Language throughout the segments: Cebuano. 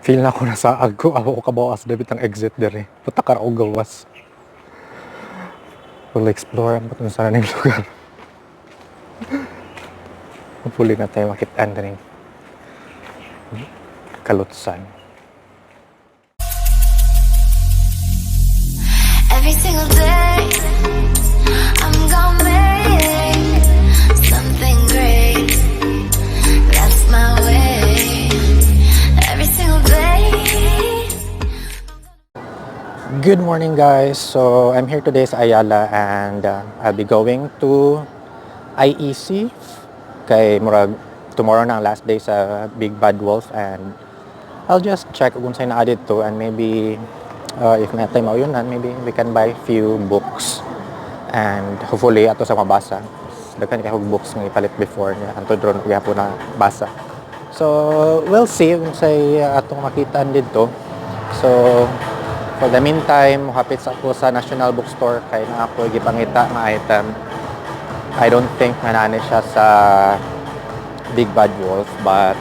Feel na ako nasaag ko. Ako ko kabaw asa dapit ang exit diri. Puta ka ra og gawas. We'll explore ang patong sa ning lugar. Hopefully na tayo makitaan kaning kalutsan. Every single day, I'm gonna make something great. That's my way. Every single day. Good morning, guys. So I'm here today sa Ayala and I'll be going to IEC kay murag tomorrow na ang last day sa Big Bad Wolf and I'll just check kung unsay naa didto and maybe if naa tay mauyunan, maybe we can buy few books and hopefully ato sa mabasa. Daghan kay og books nga ipalit before niya hantod ron gihapon na basa. So we'll see kung unsay atong makitaan didto. So for the meantime, mohapit sa ako sa National Bookstore kay naa ako gipangita nga item. I don't think nga naa ni siya sa Big Bad Wolf, but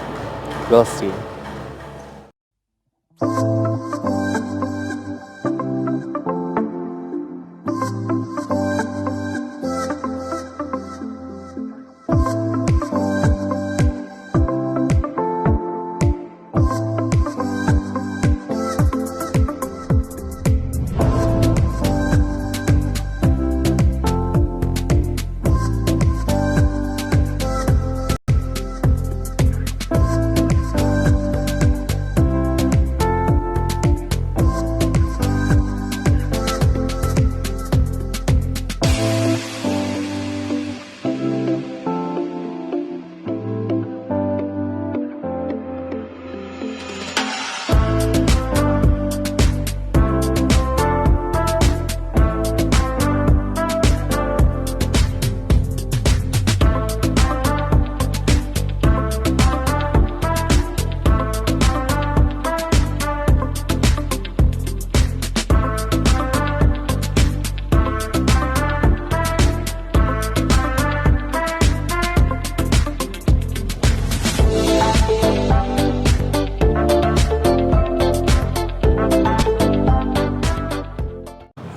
we'll see.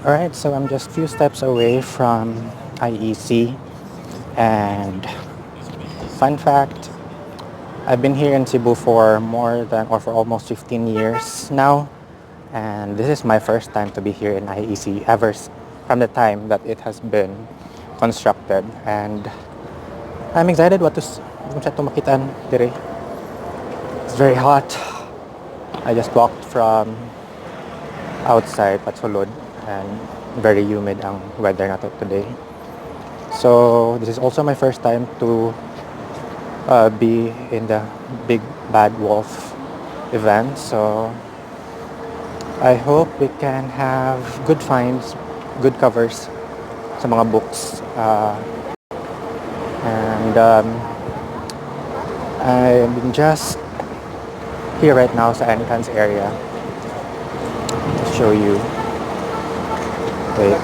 Alright, so I'm just few steps away from IEC and fun fact, I've been here in Cebu for more than or for almost 15 years now, and this is my first time to be here in IEC ever from the time that it has been constructed, and I'm excited what to kung sa atong makitaan diri. It's very hot. I just walked from outside pasulod and very humid ang weather nato today. So this is also my first time to be in the Big Bad Wolf event. So I hope we can have good finds, good covers sa mga books. And I'm just here right now sa entrance area to show you. Wait.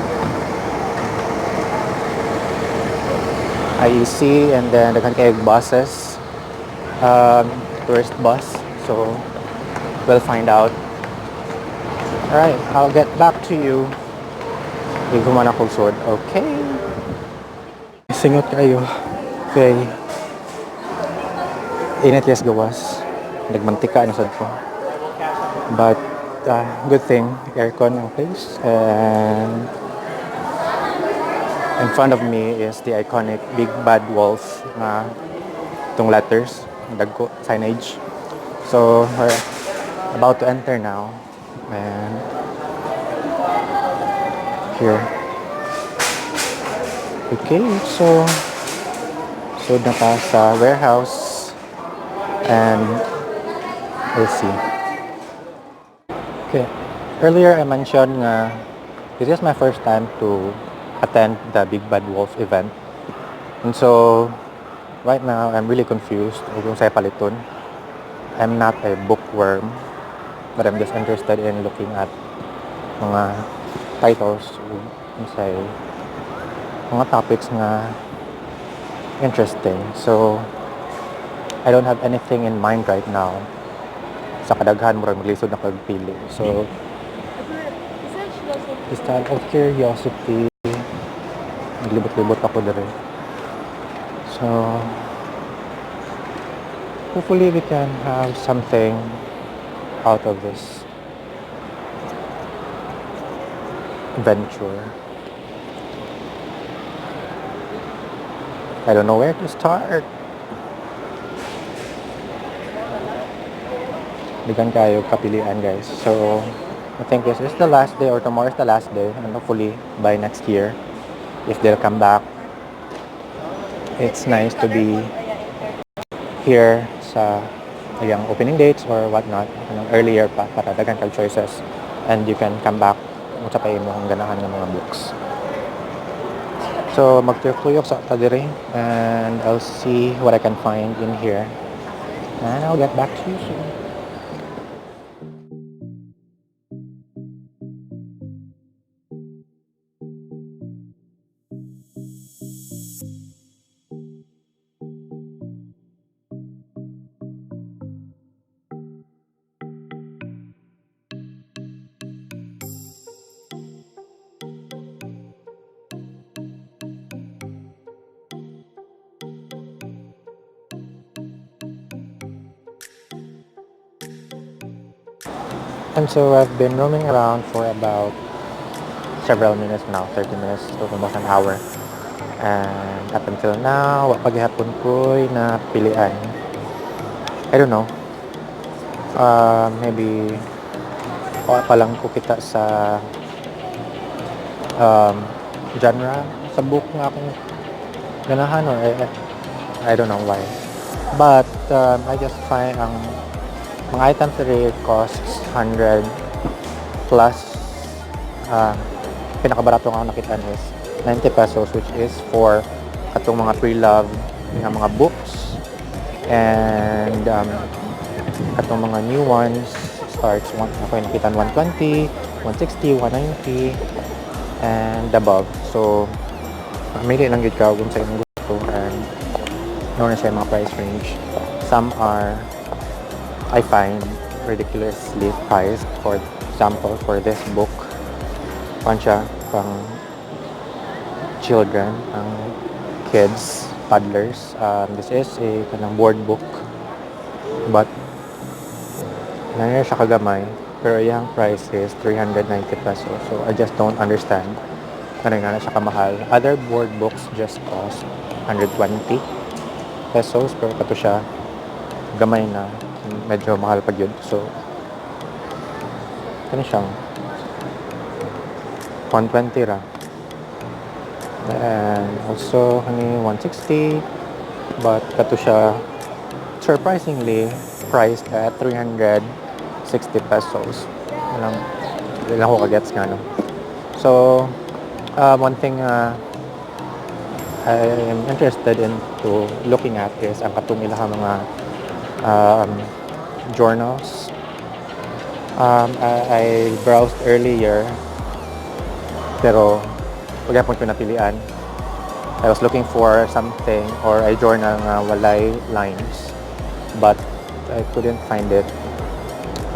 IEC and then daghan kay buses, tourist bus. So we'll find out. Alright, I'll get back to you. Ig human ako sud. Okay. Singot kayo. Kay init yes gawas. Nagmantika na sad ko. But good thing aircon ang place and in front of me is the iconic Big Bad Wolf nga itong letters, dagko signage. So we're about to enter now and here. Okay, so sud na ta sa warehouse and we'll see. Okay. Earlier I mentioned nga this is my first time to attend the Big Bad Wolf event. And so right now I'm really confused kung unsay paliton. I'm not a bookworm, but I'm just interested in looking at mga titles ug unsay mga topics nga interesting. So I don't have anything in mind right now. Sa kadaghan, murag maglisod na kag pili. So, just out of curiosity, naglibot-libot ako diri. So, hopefully we can have something out of this venture. I don't know where to start. Daghan kayo kapilian, guys. So, I think this is the last day or tomorrow is the last day and hopefully by next year, if they'll come back, it's nice to be here sa yung opening dates or whatnot, anong earlier pa para daghan kag choices and you can come back kung unsa pa imong ganahan nga mga books. So magtuyok-tuyok sa ta diri and I'll see what I can find in here. And I'll get back to you soon. And so I've been roaming around for about several minutes now, 30 minutes to almost an hour. And up until now, wa pa gihapon ko'y napilian. I don't know. Maybe wa pa lang ko kita sa genre sa book nga akong ganahan or I don't know why. But I just find ang mga items diri costs 100 plus. Pinakabarato nga akong nakita is 90 pesos, which is for katong mga pre-loved nga mga books, and katong mga new ones starts one, ako yung nakita 120, 160, 190 and above. So mamili lang gyud ka kung unsa imong gusto and mao na siya yung mga price range. Some are, I find, ridiculously priced. For example, for this book, pan siya, pang children, ang kids, toddlers. This is a kanang board book, but naa siya kagamay, pero iyang price is 390 pesos. So I just don't understand ano nga na siya kamahal. Other board books just cost 120 pesos, pero kato siya gamay na, medyo mahal pa gyud. So kani siyang 120 ra. And also kani 160, but kato siya surprisingly priced at 360 pesos. Walang, wala ko kagets nga, no? So, one thing I am interested into looking at is ang katong ilahang mga journals. I browsed earlier pero wa gyapon ko napilian. I was looking for something or a journal nga walay lines, but I couldn't find it.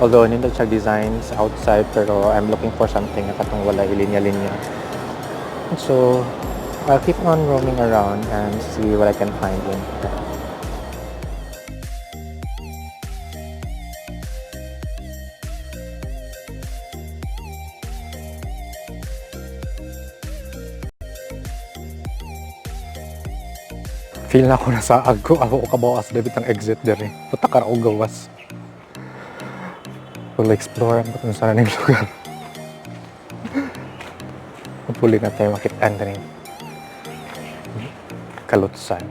Although nindot siya designs outside, pero I'm looking for something nga katong walay linya-linya. So I'll keep on roaming around and see what I can find in here. Feel nako nasaag ko. Ako ko kabaw asa dapit ang exit diri. Puta ka ra og gawas. We'll explore ang kung saan ning lugar. Hopefully naa tay makitaan diri. Kalutsan.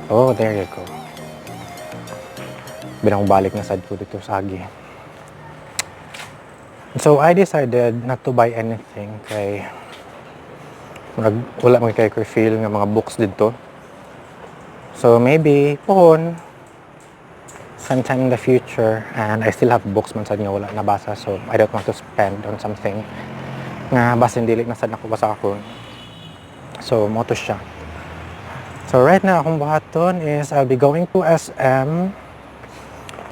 Oh, there you go. Binang balik na sad ko dito sa agi. So I decided not to buy anything kay murag wala man kay ko feel nga mga books dito. So maybe pohon sometime in the future, and I still have books man sad nga wala nabasa, so I don't want to spend on something nga basin dili na sad nako basahon. So mao to siya. So right now akong buhaton is I'll be going to SM.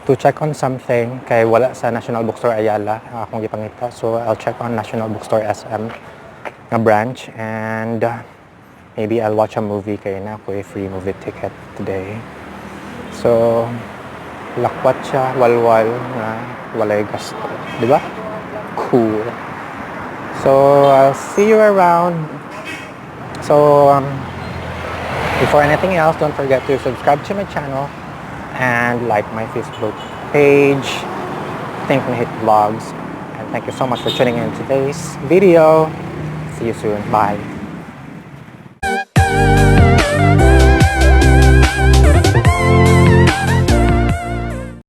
To check on something kay wala sa National Bookstore Ayala ang akong gipangita. So I'll check on National Bookstore SM nga branch and maybe I'll watch a movie kay naa ko'y free movie ticket today. So lakwat siya, walwal nga walay gasto. Di ba? Cool. So I'll see you around. So before anything else, don't forget to subscribe to my channel and like my Facebook page, Think Hit Vlogs. And thank you so much for tuning in today's video. See you soon. Bye.